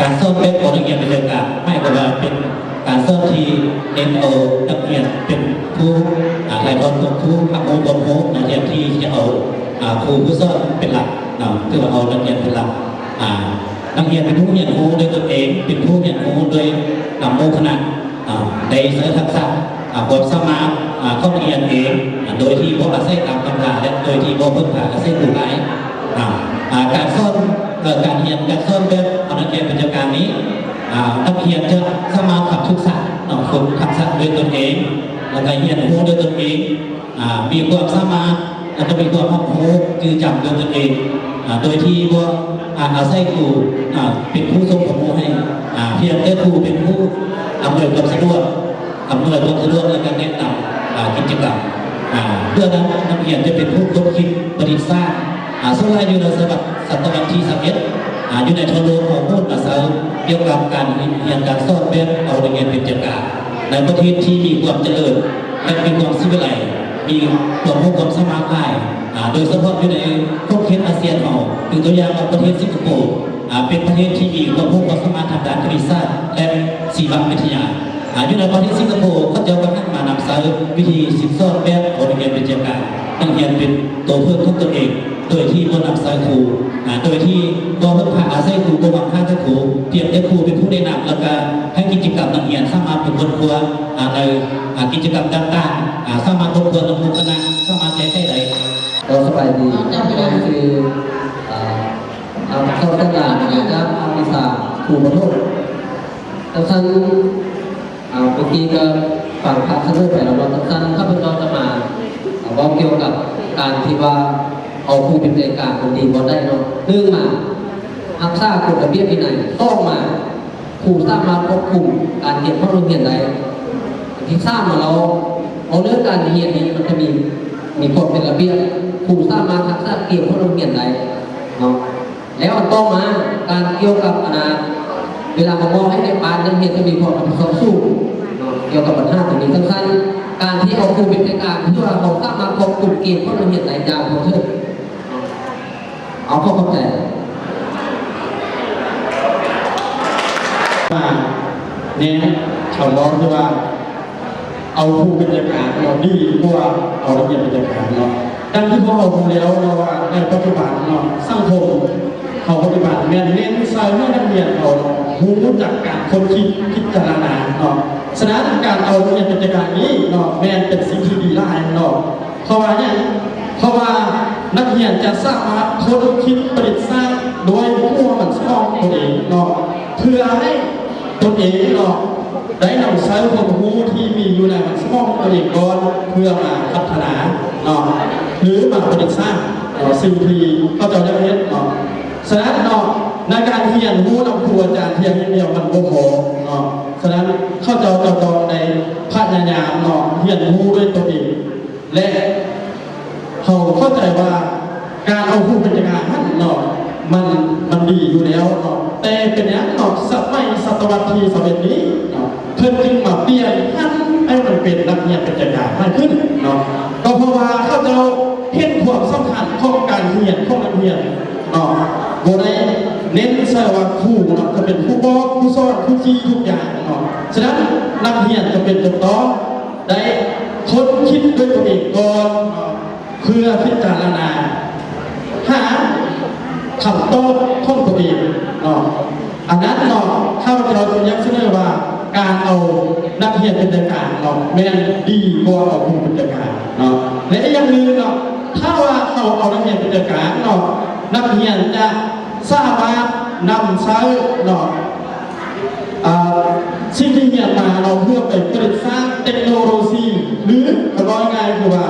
ການສອນແບບຂອງນັກຮຽນເປັນເຈົ້າກາງ ໝາຍຄວາມວ່າເປັນການສອນທີ່ເນັ້ນເອົານັກຮຽນເປັນຜູ້ ອາ ຖ່າຍທອດຄວາມຮູ້ ຮັບຮູ້ຄວາມຮູ້ ນະ ແທນທີ່ຈະເອົາ ອາ ຄູຜູ້ສອນເປັນຫຼັກເນາະ ຖືວ່າເອົານັກຮຽນເປັນຫຼັກ ອາ ນັກຮຽນເປັນຜູ້ຮຽນຮູ້ດ້ວຍຕົນເອງ ເປັນຜູ້ຮຽນຮູ້ໂດຍ ອາ ໝູ່ຄະນະ ອາ ໄດ້ໃຊ້ທັກສະ ອາ ຄວາມສາມາດ ອາ ຂອງນັກຮຽນເອງ ອາ ໂດຍທີ່ບໍ່ອາໄສຕາມຕຳລາ ແລະ ໂດຍທີ່ບໍ່ເພິ່ງພາອາໄສຄູຫຼາຍ. ອາ ອາ ການສອນ ເອີ ການຮຽນການສອນແບບເອົານັກຮຽນເປັນເຈົ້າກາງນີ້ ອາ ນັກຮຽນຈະສາມາດຝຶກທັກສະ ເນາະ ຝຶກທັກສະດ້ວຍຕົນເອງ ແລ້ວກໍຮຽນຮູ້ດ້ວຍຕົນເອງ ອາ ມີຄວາມສາມາດ ແລ້ວກໍມີຄວາມຮັບຮູ້ຈື່ຈຳດ້ວຍຕົນເອງ ອາ ໂດຍທີ່ບໍ່ ອາ ອາໄສຄູ ອາ ເປັນຜູ້ສົ່ງຄວາມຮູ້ໃຫ້ ອາ ພຽງແຕ່ຄູເປັນຜູ້ອຳນວຍຄວາມສະດວກ ອຳນວຍຄວາມສະດວກ ແລະ ການແນະນຳ ອາ ກິດຈະກຳ ອາ ເພື່ອນັ້ນ ນັກຮຽນຈະເປັນຜູ້ຄົ້ນຄິດປະດິດສ້າງ ອາ ສ່ວນຫຼາຍຢູ່ໃນສະວັດ ສະຕະວັດທີຊາວເອັດ ອາ ຢູ່ໃນທົ່ວໂລກ ເຮົາໝູນມາໃຊ້ກ່ຽວກັບການຮຽນການສອນແບບເອົານັກຮຽນເປັນເຈົ້າກາງ ໃນປະເທດທີ່ມີຄວາມຈະເລີນ ແລະ ມີຄວາມສີວິໄລ ມີຄວາມຮູ້ຄວາມສາມາດຫຼາຍ ອາ ໂດຍສະເພາະຢູ່ໃນຂົງເຂດອາຊຽນເຮົາ ຄືຕົວຢ່າງວ່າປະເທດສິງກະໂປ ອາ ເປັນປະເທດທີ່ມີຄວາມຮູ້ຄວາມສາມາດທາງດ້ານຄະນິດສາດ ແລະ ຊີວະວິທະຍາ ອາ ຢູ່ໃນປະເທດສິງກະໂປ ເຂົາເຈົ້າກໍຫັນມານຳໃຊ້ວິທີສິດສອນແບບເອົານັກຮຽນເປັນເຈົ້າກາງ ນັກຮຽນເປັນຕົວເພິ່ງຂອງຕົນເອງ ໂດຍທີ່ບໍ່ນຳໃຊ້ຄູ ອາ ໂດຍທີ່ບໍ່ເພິ່ງພາອາໄສຄູ ບໍ່ຫວັງຫາຈາກຄູ ພຽງແຕ່ຄູເປັນຜູ້ແນະນຳ ແລ້ວກໍໃຫ້ກິດຈະກຳນັກຮຽນສາມາດໄປຄົ້ນຄວ້າ ອາ ໃນ ອາ ກິດຈະກຳຕ່າງໆ ອາ ສາມາດທົບທວນນຳຄູຄະນະ ສາມາດແກ້ໄຂໄດ້. ກໍສະບາຍດີ ຊື່ ອາ ອາ ສອນຕາງໜ້າຈາກພາກວິຊາຄູປະຖົມ ຈັ່ງຊັ້ນ ອາ ເມື່ອກີ້ກໍຟັງພາກສະເໜີໄປແລ້ວເນາະ ຈັ່ງຊັ້ນຂ້າພະເຈົ້າຈະມາ ອາ ເວົ້າກ່ຽວກັບການທີ່ວ່າເອົາຄູເປັນໃຈກາງມັນດີບໍ່ໄດ້ເນາະ ໜຶ່ງມາຮັກສາກົດລະບຽບວິໄນ ສອງມາ ຄູສາມາດຄວບຄຸມການຮຽນຂອງນັກຮຽນໄດ້. ອັນທີສາມມາເວົ້າ ເວົ້າເລື່ອງການຮຽນນີ້ມັນຈະມີ ມີຄວາມເປັນລະບຽບ ຄູສາມາດຮັກສະກຽມຂອງນັກຮຽນໄດ້ເນາະ. ແລ້ວອັນຕໍ່ມາ ການກ່ຽວກັບອັນນາ ເວລາເຮົາເວົ້າໃຫ້ໃນບ້ານ ນັກຮຽນຈະມີຄວາມຮັບຜິດຊອບສູງເນາະ ກ່ຽວກັບບັນຫາຕົງນີ້. ສຳຄັນ ການທີ່ເອົາຄູເປັນໃຈກາງ ຄືວ່າເຮົາສາມາດຄວບຄຸມເກມຂອງນັກຮຽນໄດ້ຢ່າງທົ່ວເຖິງເນາະ. ເອົາ ຂໍຂອບໃຈ. ມາແນະ ຄຳເວົ້າທີ່ວ່າ ເອົາຄູເປັນໃຈກາງເນາະ ດີກວ່າເອົານັກຮຽນເປັນໃຈກາງເນາະ. ດັ່ງທີ່ພວກເຮົາຮູ້ແລ້ວເນາະວ່າ ໃນປັດຈຸບັນເນາະ ສັງຄົມເຮົາປັດຈຸບັນແມ່ນເນັ້ນໃສ່ໃຫ້ນັກຮຽນເຮົາເນາະ ຮູ້ຈັກການຄົ້ນຄິດພິຈາລະນາເນາະ. ສະນັ້ນ ການເອົານັກຮຽນເປັນໃຈກາງນີ້ເນາະ ແມ່ນເປັນສິ່ງທີ່ດີຫຼາຍເນາະ. ເພາະວ່າຫຍັງ? ເພາະວ່ານັກຮຽນຈະສາມາດຄົ້ນຄິດປະດິດສ້າງດ້ວຍຫົວມັນສະໝອງຕົນເອງເນາະ ເພື່ອໃຫ້ຕົນເອງເນາະ ໄດ້ນຳໃຊ້ຄວາມຮູ້ທີ່ມີຢູ່ໃນມັນສະໝອງຕົນເອງກ່ອນ ເພື່ອມາພັດທະນາເນາະ ຫຼື ມາປະດິດສ້າງເນາະ ສິ່ງທີ່ເຂົາເຈົ້າຢາກເຮັດເນາະ. ສະນັ້ນເນາະ ໃນການຮຽນຮູ້ນຳຄູອາຈານພຽງຢ່າງດຽວມັນບໍ່ພໍເນາະ. ສະນັ້ນ ເຂົາເຈົ້າຈະຕ້ອງໄດ້ພະຍາຍາມເນາະ ຮຽນຮູ້ດ້ວຍຕົນເອງ ແລະ ເຮົາເຂົ້າໃຈວ່າການເອົາຄູເປັນໃຈກາງຫັ້ນເນາະ ມັນ ມັນດີຢູ່ແລ້ວເນາະ ແຕ່ເປັນຫຍັງເນາະ ສະໄໝສະຕະວັດທີຊາວເອັດນີ້ເນາະ ເພິ່ນຈຶ່ງມາປ່ຽນຫັນໃຫ້ມັນເປັນນັກຮຽນເປັນໃຈກາງໃໝ່ຂຶ້ນເນາະ? ກໍເພາະວ່າເຂົາເຈົ້າເຫັນຄວາມສຳຄັນຂອງການຮຽນຂອງນັກຮຽນເນາະ ບໍ່ໄດ້ເນັ້ນໃສ່ວ່າຄູເນາະ ຈະເປັນຜູ້ບອກ ຜູ້ສອນ ຜູ້ຊີ້ທຸກຢ່າງເນາະ. ສະນັ້ນ ນັກຮຽນຈຳເປັນຈະຕ້ອງ ໄດ້ຄົ້ນຄິດດ້ວຍຕົວເອງກ່ອນເນາະ ເພື່ອພິຈາລະນາຫາຄຳຕອບຂອງຕົວເອງເນາະ. ອັນນັ້ນເນາະ ຂ້າພະເຈົ້າຈຶ່ງຢາກສະເໜີວ່າ ການເອົານັກຮຽນເປັນໃຈກາງເນາະ ແມ່ນດີກວ່າເອົາຄູເປັນໃຈກາງເນາະ. ແລະ ອີກຢ່າງໜຶ່ງເນາະ ຖ້າວ່າເຮົາເອົານັກຮຽນເປັນໃຈກາງເນາະ ນັກຮຽນຈະສາມາດນຳໃຊ້ເນາະ ອ່າ ສິ່ງທີ່ຮຽນມາເນາະ ເພື່ອໄປປະດິດສ້າງເຕັກໂນໂລຊີ ຫຼື ເວົ້າງ່າຍໆ ຄືວ່າ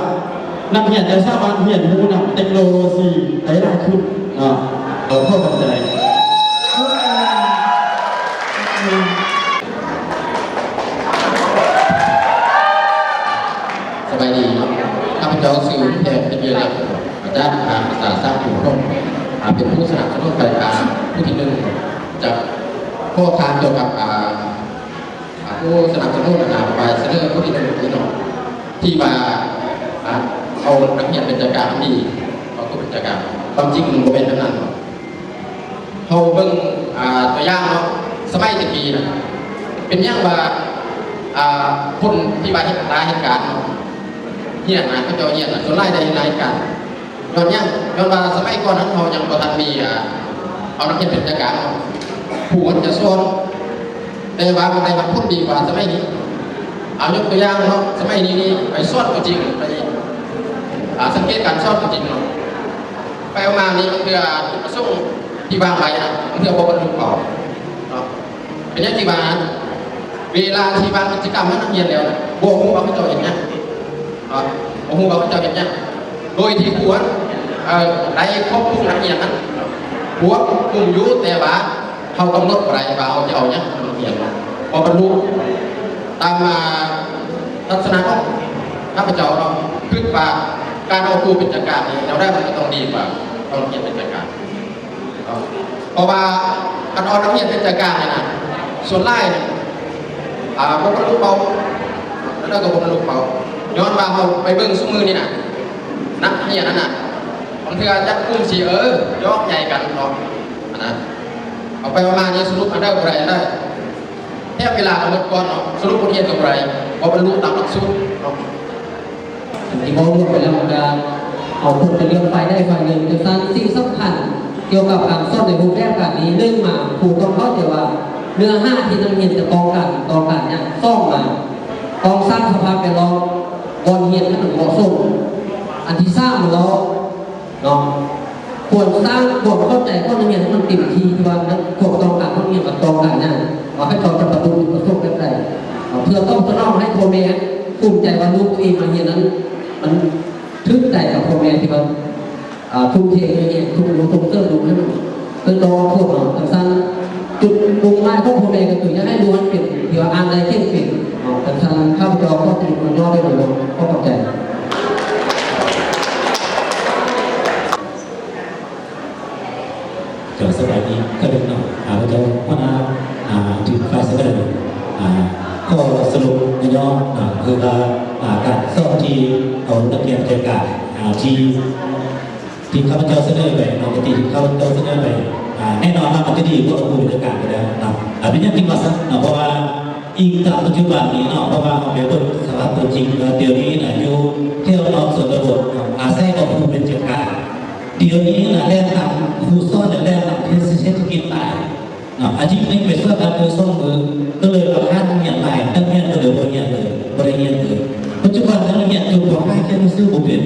ນັກຮຽນຈະສາມາດຮຽນຮູ້ນຳເຕັກໂນໂລຊີໄດ້ຫຼາຍຂຶ້ນເນາະ. ເອີ ຂໍຂອບໃຈ. ສະບາຍດີເນາະ ຂ້າພະເຈົ້າຊື່ ແພງ ເປັນວິໄລລັດ ອາຈານພາກວິຊາສາສະໜາ ອາ ເປັນຜູ້ສະໜັບສະໜູນຝ່າຍກາງຜູ້ທີໜຶ່ງ ຈະຂໍຖາມກ່ຽວກັບ ອາ ອາ ຜູ້ສະໜັບສະໜູນ ອາ ຝ່າຍສະເໜີຜູ້ທີໜຶ່ງນີ້ເນາະ ທີ່ວ່າ ອາ ເອົານັກຮຽນເປັນໃຈກາງນີ້ ເອົາຕົວເປັນໃຈກາງ ຄວາມຈິງມັນບໍ່ແມ່ນແບບນັ້ນເນາະ. ເຮົາເບິ່ງ ອາ ຕົວຢ່າງເນາະ ສະໄໝແຕ່ກີ້ນະ ເປັນຫຍັງວ່າ ອ່າ ຄົນທີ່ວ່າເຮັດລາຍເຮັດການເນາະ ຮຽນນະ ເຂົາເຈົ້າຮຽນນະ ສ່ວນຫຼາຍໄດ້ເຮັດລາຍເຮັດການ ຍ້ອນຫຍັງ? ຍ້ອນວ່າສະໄໝກ່ອນນັ້ນເຮົາຍັງບໍ່ທັນມີ ອ່າ ເອົານັກຮຽນເປັນວິຊາການເນາະ ຄູມັນຈະສອນ ແຕ່ວ່າມັນໄດ້ຮັບຜົນດີກວ່າສະໄໝນີ້. ເອົາຍົກຕົວຢ່າງເນາະ ສະໄໝນີ້ນີ້ໄປສອນຕົວຈິງ ໄປ ອ່າ ສັງເກດການສອນຕົວຈິງເນາະ ໄປເອົາມານີ້ ບາງເທື່ອຈຸດປະສົງທີ່ວາງໄວ້ນະ ບາງເທື່ອບໍ່ບັນລຸເປົ້າເນາະ. ເປັນຫຍັງທີ່ວ່າ ເວລາທີ່ວາງກິດຈະກຳໃຫ້ນັກຮຽນແລ້ວນະ ບໍ່ຮູ້ວ່າເຂົາເຈົ້າເຮັດຫຍັງເນາະ ບໍ່ຮູ້ວ່າເຂົາເຈົ້າເຮັດຫຍັງ ໂດຍທີ່ຄວນ ເອີ ໄດ້ຄວບຄຸມນັກຮຽນນັ້ນ ຄວບຄຸມຢູ່ ແຕ່ວ່າເຮົາກຳນົດບໍ່ໄດ້ວ່າເຮົາຈະເອົາຫຍັງນຳນັກຮຽນ ບໍ່ບັນລຸຕາມ ອ່າ ລັກສະນະຂອງຂ້າພະເຈົ້າເນາະ ຄິດວ່າການເອົາຄູເປັນໃຈກາງນີ້ ແນວໃດມັນກໍຕ້ອງດີກວ່າເອົານັກຮຽນເປັນໃຈກາງ. ເພາະວ່າຄັນເອົານັກຮຽນເປັນໃຈກາງນີ້ນະ ສ່ວນຫຼາຍ ອ່າ ບໍ່ບັນລຸເປົ້າ ແລ້ວກໍບໍ່ບັນລຸເປົ້າ ຍ້ອນວ່າເຮົາໄປເບິ່ງຊຸມື້ນີ້ນະ ນັກຮຽນນັ້ນນະ ບາງເທື່ອຈັບກຸ່ມຊິ ເອີ ຢອກໃຫຍ່ກັນເນາະ ອັນນັ້ນ ເອົາໄປເອົາມານີ້ສະຫຼຸບອັນໃດບໍ່ໄດ້ອັນໃດ ແທບເວລາກໍໝົດກ່ອນເນາະ ສະຫຼຸບບົດຮຽນກໍບໍ່ໄດ້ ບໍ່ບັນລຸຕາມຫຼັກສູດເນາະ. ອັນທີ່ເວົ້າລວມໄປແລ້ວ ມັນກະເອົາຜົນໄປເລື່ອງຝ່າຍໃດຝ່າຍໜຶ່ງ ຈັ່ງຊັ້ນ ສິ່ງສຳຄັນກ່ຽວກັບການສອນໃນຮູບແບບການນີ້ ໜຶ່ງມາ ຄູຕ້ອງເຂົ້າໃຈວ່າເນື້ອຫາທີ່ນັກຮຽນຈະຕ້ອງການ ຕ້ອງການຫຍັງ. ສອງມາ ຕ້ອງສ້າງສະພາບແວດລ້ອມບ່ອນຮຽນໃຫ້ມັນເໝາະສົມ. ອັນທີສາມມາແລ້ວ ເນາະ ຄວນສ້າງຄວາມເຂົ້າໃຈຂອງນັກຮຽນໃຫ້ມັນເຕັມທີ່ ທີ່ວ່ານັກ ຄວາມຕ້ອງການຂອງນັກຮຽນມັນຕ້ອງການຫຍັງ ວ່າເຂົາເຈົ້າຈະປະຕຸຈຸດປະສົງແບບໃດ ເພື່ອຕອບສະໜອງໃຫ້ພໍ່ແມ່ພູມໃຈວ່າລູກຕົວເອງມາຮຽນນັ້ນ ມັນຖືກໃຈກັບພໍ່ແມ່ທີ່ວ່າ ອ່າ ທຸ່ມເທເງິນແຮງ ທຸ່ມ ສົ່ງເສີມລູກໃຫ້ມັນ ເອີ ຕໍ່ອະນາຄົດເນາະ ຈັ່ງຊັ້ນ ຈຸດມຸ່ງໝາຍຂອງພໍ່ແມ່ກໍຄືຢາກໃຫ້ລູກເປັນທີ່ວ່າອ່ານໄດ້ຂຽນເປັນເນາະ ຈັ່ງຊັ້ນ ຂ້າພະເຈົ້າຂໍສະຫຼຸບຢ່ອໄວ້ເທົ່ານີ້ ຂໍຂອບໃຈ. ເຈົ້າ ສະບາຍດີ ກະເລີຍເນາະ ຂ້າພະເຈົ້າ ຫົວໜ້າ ອ່າ ທີ່ຝ່າຍສະເໜີ ອ່າ ຂໍສະຫຼຸບຫຍໍ້ໆ ອ່າ ຄືວ່າ ອ່າ ການສອບທີ່ເອົານັກຮຽນເປັນໃຈກາງ ອ່າ ທີ່ ທີ່ຂ້າພະເຈົ້າສະເໜີໄປເນາະ ທີ່ຂ້າພະເຈົ້າສະເໜີໄປ ອ່າ ແນ່ນອນວ່າມັນຈະດີກວ່າຄູເປັນໃຈກາງໄປແລ້ວເນາະ ອ່າ ເປັນຫຍັງຈຶ່ງວ່າຊັ້ນເນາະ ເພາະວ່າອີງຕາມປັດຈຸບັນນີ້ເນາະ ເພາະວ່າເຮົາໄປເບິ່ງສະພາບຕົວຈິງ ດຽວນີ້ນະ ຢູ່ແຖວນອກຊົນນະບົດເນາະ ອາໄສເອົາຄູເປັນໃຈກາງ ດຽວນີ້ນະ ແລ່ນຕາມຄູສອນ ແລະ ແລ່ນຕາມເສດຖະກິດຫຼາຍ ເນາະ ອາທິດໜຶ່ງໄປສອນໄດ້ມື້ສອງມື້ ກໍເລີຍວ່າຂາດນັກຮຽນຫຼາຍ ນັກຮຽນກໍເລີຍບໍ່ຮຽນເລີຍ ບໍ່ໄດ້ຮຽນເລີຍ. ປັດຈຸບັນນັກຮຽນຈົບ ປໍຫ້າ ຂຽນໜັງສືບໍ່ເປັນ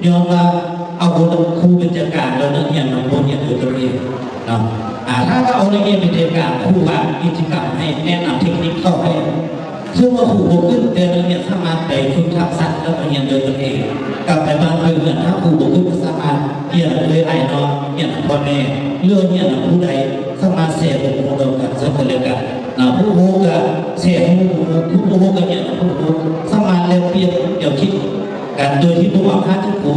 ຍ້ອນວ່າເອົາຄູເປັນໃຈກາງ ແລ້ວນັກຮຽນມັນບໍ່ຮຽນດ້ວຍຕົນເອງເນາະ. ອາ ຖ້າວ່າເອົານັກຮຽນເປັນໃຈກາງ ຄູວາງກິດຈະກຳໃຫ້ ແນະນຳເຕັກນິກເຂົ້າໃຫ້ ເຊິ່ງວ່າຄູບໍ່ຂຶ້ນ ແຕ່ນັກຮຽນສາມາດໄປຝຶກທັກສະ ແລ້ວກໍຮຽນດ້ວຍຕົນເອງ ກັບໄປບ້ານໄປເຮືອນ ຖ້າຄູບໍ່ຂຶ້ນກໍສາມາດຮຽນເລີຍ ອ້າຍນ້ອງ ຮຽນນຳພໍ່ແມ່ ຫຼື ຮຽນນຳຜູ້ໃດ ສາມາດແຊຣ໌ຂໍ້ມູນຮ່ວມກັນ ເຊິ່ງກັນແລະກັນນະ ຜູ້ຮູ້ກໍແຊຣ໌ໃຫ້ຜູ້ຮູ້ ຜູ້ບໍ່ຮູ້ກໍຮຽນນຳຜູ້ຮູ້ ສາມາດແລກປ່ຽນແນວຄິດກັນໂດຍທີ່ບໍ່ຫວັງຫາຈາກຄູ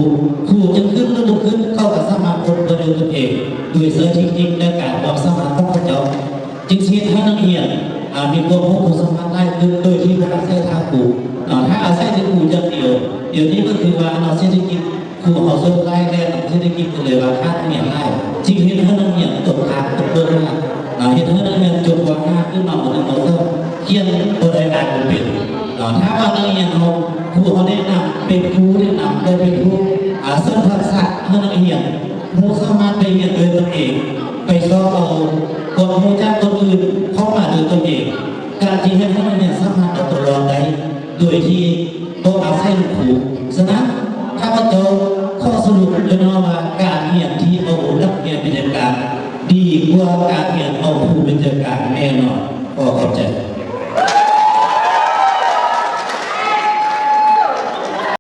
ຄູຈະຂຶ້ນຫຼືບໍ່ຂຶ້ນ ເຂົາກໍສາມາດຄົ້ນຄວ້າດ້ວຍຕົນເອງ ໂດຍໃຊ້ເຕັກນິກ ແລະ ການຄວາມສາມາດຂອງເຂົາເຈົ້າ ຈຶ່ງຊິເຮັດໃຫ້ນັກຮຽນ ອ່າ ມີຄວາມຮູ້ຄວາມສາມາດຫຼາຍຂຶ້ນ ໂດຍທີ່ບໍ່ອາໄສທ່າຄູເນາະ. ຖ້າອາໄສແຕ່ຄູຢ່າງດຽວ ດຽວນີ້ກໍຄືວ່າເນາະ ເສດຖະກິດ ຄູເຮົາສ່ວນຫຼາຍແລ້ວ ເສດຖະກິດກໍເລີຍວ່າຂາດນັກຮຽນຫຼາຍ ຈຶ່ງເຮັດໃຫ້ນັກຮຽນຕົກຄ້າງຕົກເບີດມາ ເຮັດໃຫ້ນັກຮຽນຈົບ ປໍຫ້າ ຂຶ້ນມາ ມໍໜຶ່ງ ມໍສອງ ຂຽນບໍ່ໄດ້ ອ່ານບໍ່ເປັນເນາະ. ຖ້າວ່ານັກຮຽນເຮົາ ຄູເຮົາແນະນຳ ເປັນຄູແນະນຳ ແລະ ເປັນຜູ້ ອ່າ ເສີມທັກສະໃຫ້ນັກຮຽນ ຮູ້ສາມາດໄປຮຽນດ້ວຍຕົນເອງ ໄປຊອກເອົາຄວາມຮູ້ຈາກຄົນອື່ນເຂົ້າມາດ້ວຍຕົນເອງ ການທີ່ເຮັດໃຫ້ນັກຮຽນສາມາດເອົາຕົວລອດໄດ້ ໂດຍທີ່ບໍ່ອາໄສຄູ. ສະນັ້ນ ຂ້າພະເຈົ້າຂໍສະຫຼຸບເລີຍເນາະວ່າ ການຮຽນທີ່ເອົານັກຮຽນເປັນໃຈກາງ ດີກວ່າການຮຽນເອົາຄູເປັນໃຈກາງແນ່ນອນ. ຂໍຂອບໃຈ.